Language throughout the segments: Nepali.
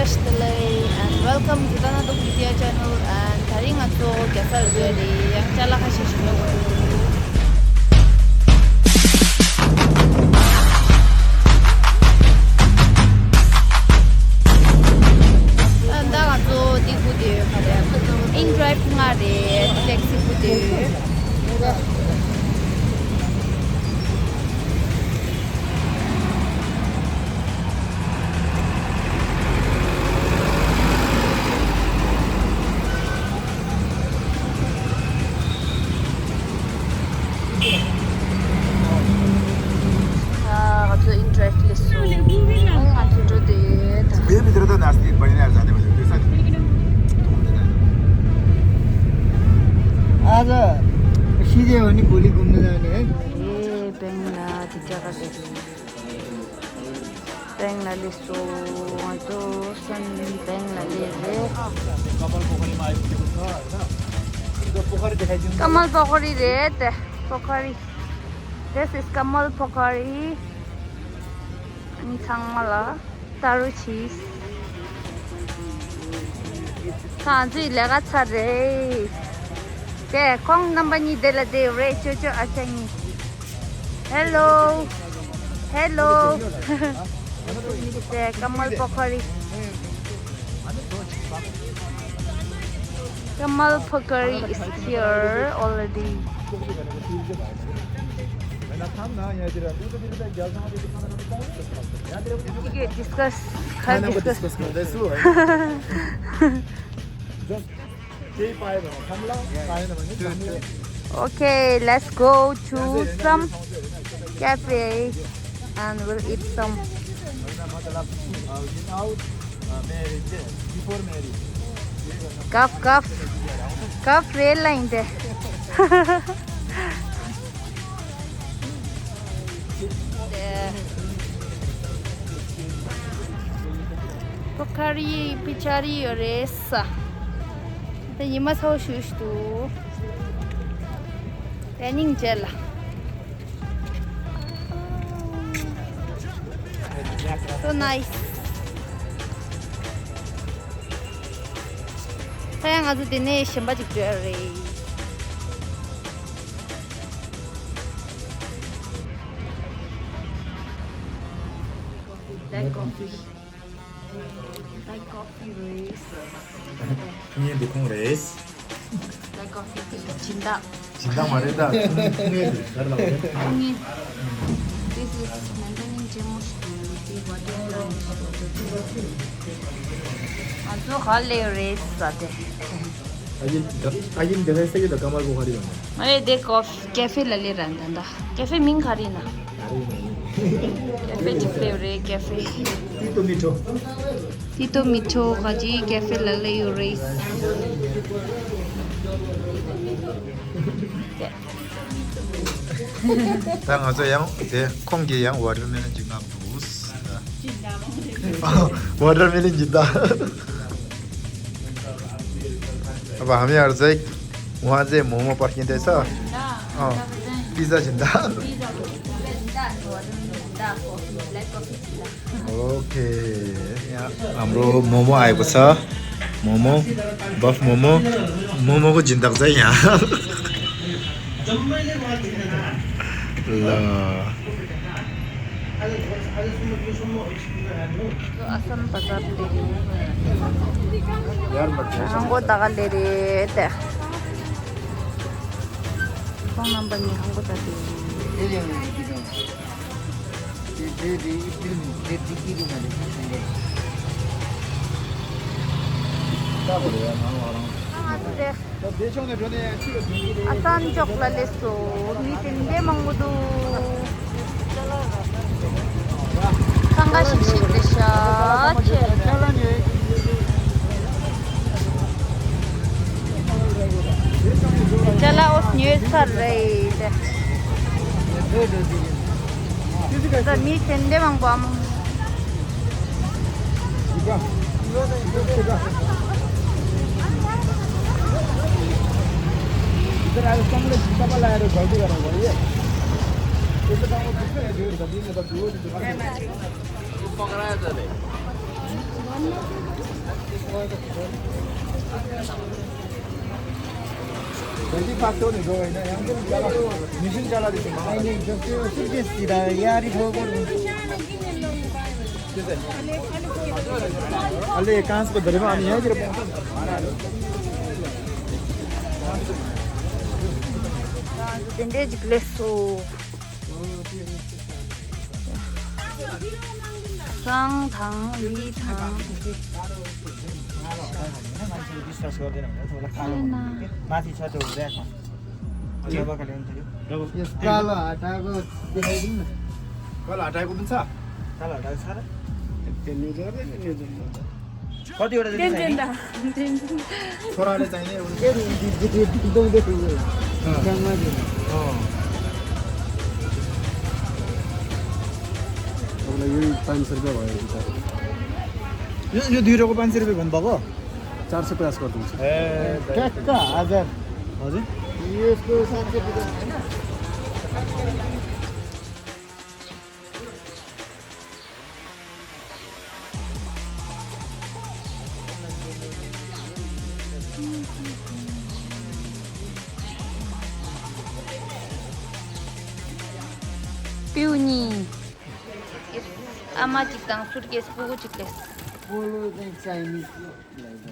Ashley and welcome to Tanaduk Media channel and taring ato kasal dari yang cala kasi sila anda ato di kude kare in drive ngare taxi kude आज सिधै हो नि भोलि घुम्न जाने है बेंगला दिखाका देखि बेंगला लिसो तो सन बेंगला ले कमल पोखरी रे त पोखरी this is Kamal Pokhari in Changmala Taru cheese Sanji lega chare ke kong number ni de la de re cho achani hello the Kamal Pokhari Kamal Pokhari is here already. Discuss. Okay, let's go to some cafe and we'll eat some. Cuff rail line there. Pokhari pichari resa. Then you must have shoes too. Running gel. So nice. Sayang azu dine shamba jikre. Like coffee. Like coffee race. Ini dukung race. Like coffee cinta. Cinta marita. This is maintaining gems to the water. Also khale race sate. Ajin जगह से ये कमल पोखरी बना. अरे देखो कैफे लले रंदा. कैफे मिंग खारी ना. कैफे चिपले रे cafe. Tito Mito kaji cafe lale race. Tang aja yang de konggi yang watermelon juga bus. Watermelon जिंदा. अब हामी चाहिँ वहाँ चाहिँ मोमो पर्खिँदैछ. पिज्जा जिंदा. ओके हाम्रो मोमो आएको छ मोमो बफ मोमो मोमोको जिन्दक चाहिँ यहाँ ल असम बाजार हमको दागा ले रे ते फोन नंबर नहीं हमको ताकि asan coklat leso ni tende mangudu sangga shik desha chala os news kar rahe the so ni tende mangwam इधर आज कमरे जिंदा पर लाया रे गलती कर रहा है ये तो काम किसने है जो दबी में तो दूर पकड़ाया था रे जल्दी फास्ट हो नि गयो हैन यहाँ पनि जाला मिसिन जाला दिन्छ मलाई अहिले जस्तो सुर्केसतिर यारी फोकर हुन्छ अलि काँचको धरीमा अनि यहाँतिर पाउँछ Vintage glasso. Sang thang li thang. मान्छेले विश्वास गर्दैन भनेर थोडा कालो माथि छ त्यो हुँदैन जब खाली हुन्छ यो कालो हटाको देखाइदिनु न कल हटाएको पनि छ कालो हटाको छ र त्यसले गर्दैन नि कतिवटा जति चाहिन्छ छोराले चाहिने यही 500 रुपियाँ भयो यो 2 रोको 500 रुपियाँ भन्नुभएको 450 गरिदिन्छु ए ट्याक्क 1000 हजुर यसको 700 रुपियाँ हैन Piuni. Ama chitang suitcase pugu chikles. Polo चाहिँ चाइनिज लाग्छ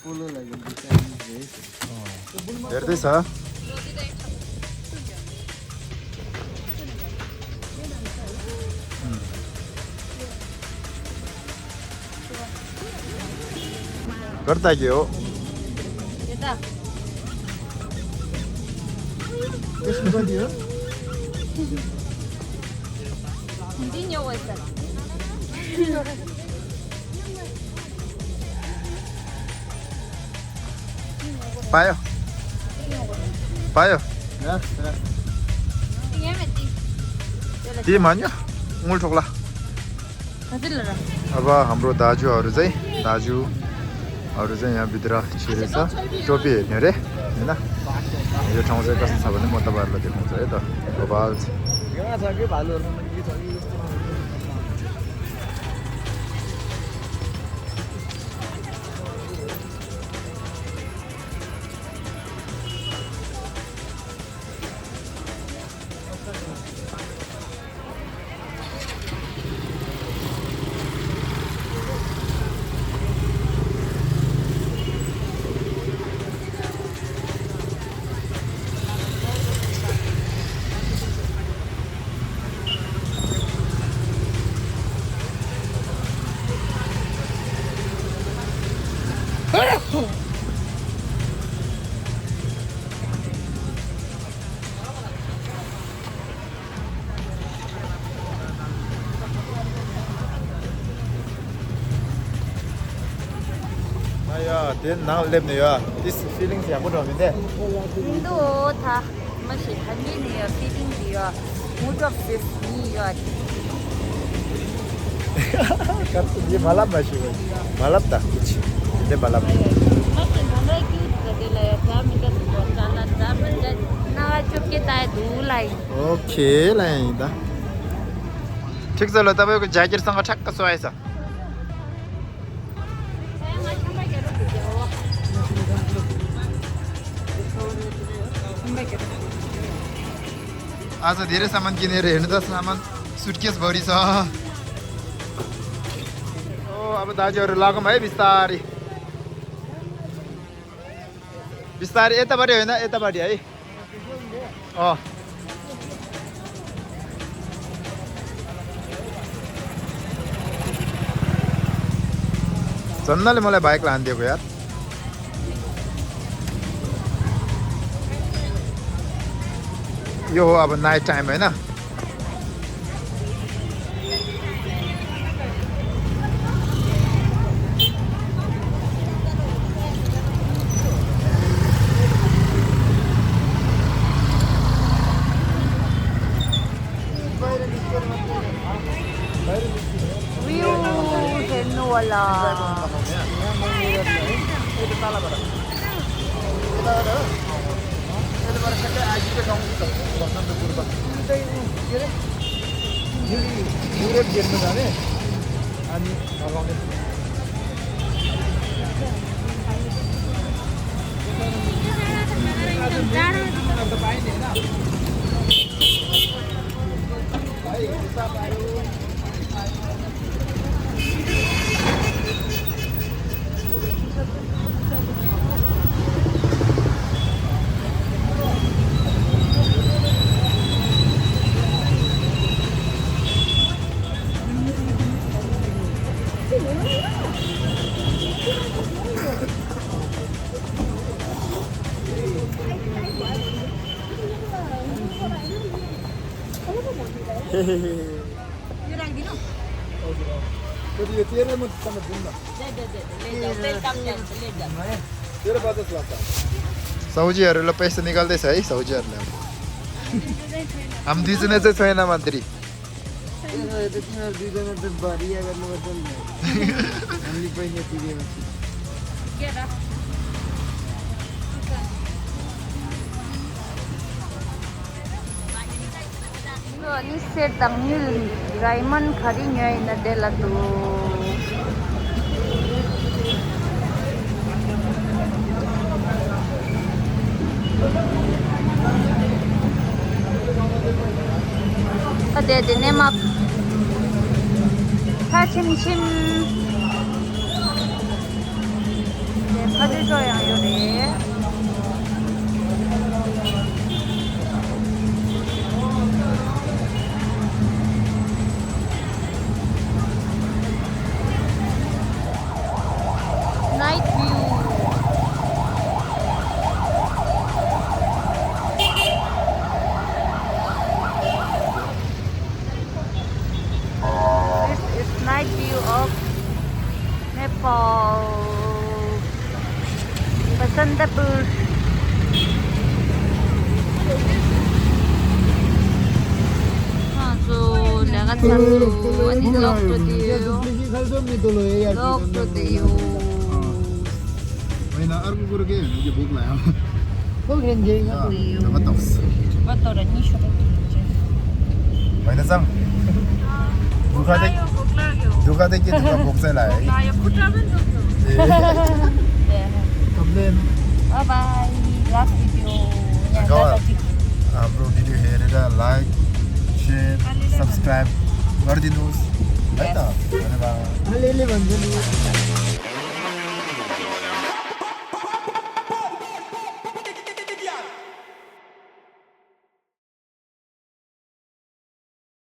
पोलो लाग्यो चाइनिज भेस्ट हेर्दै छ गर्दा के हो Yata. त्यसको कति हो Hindi nyo wasa. पायो पायो Tingnan mati. के मान्यो उल ठोक्ला Hasil lara. अब हाम्रो दाजुहरू चाहिँ यहाँ भित्र छिरेछ टोपी हेर्ने अरे हैन यो ठाउँ चाहिँ कस्तो छ भने म तपाईँहरूलाई देखाउँछु है त गोपाल यहाँ छ कि भालुहरूमा के छ कि Ja, den now leben ja. This feelings ja gut haben der. Indo tha. Masih hani ni ya feeling dia. Mood of this ni ya. Kan ये malam masih. Malam tak kuch. Dia malam. Masih hamra cute kadela ya. Kami ka jalan jalan dan na चुप के ताए धुलाई. Okay lah ini dah. ठिक छ ल तपाईको ज्याकेटसँग ठ्याक्क सुहाएछ आज धेरै सामान किनेर हेर्नु त सामान सुटकेस भरि छ ओ अब दाजुहरु लागौं है बिस्तारै बिस्तारै यतापट्टि हैन यतापट्टि है चन्दले मलाई बाइक लान्दिएको यार यो हो अब नाइट टाइम हैन View हेर्नु होला सौजीहरूलाई पैसा निकाल्दैछ है सौजीहरूले हामी दुईजना चाहिँ छैन मन्त्री दुईजना त भरिया गर्नुपर्छ नि हामीले पैसा तिरेपछि Ni sedang nil Raymond karinya na dela tu. Ada de nemak. Ta chim chim. De padu jo yang yo de. Night view. This is night view of Nepal. Pasantapur. So, lagat satu. Ani lock to diyo. Lock to diyo. होइन अर्को कुरो के भने भोक लाग्यो होइन सङ दुःख चाहिँ के भोक चाहिँ लाग्यो हाम्रो भिडियो हेरेर लाइक सेयर सब्सक्राइब गरिदिनुहोस् है त धन्यवाद अलिअलि भन्छु नि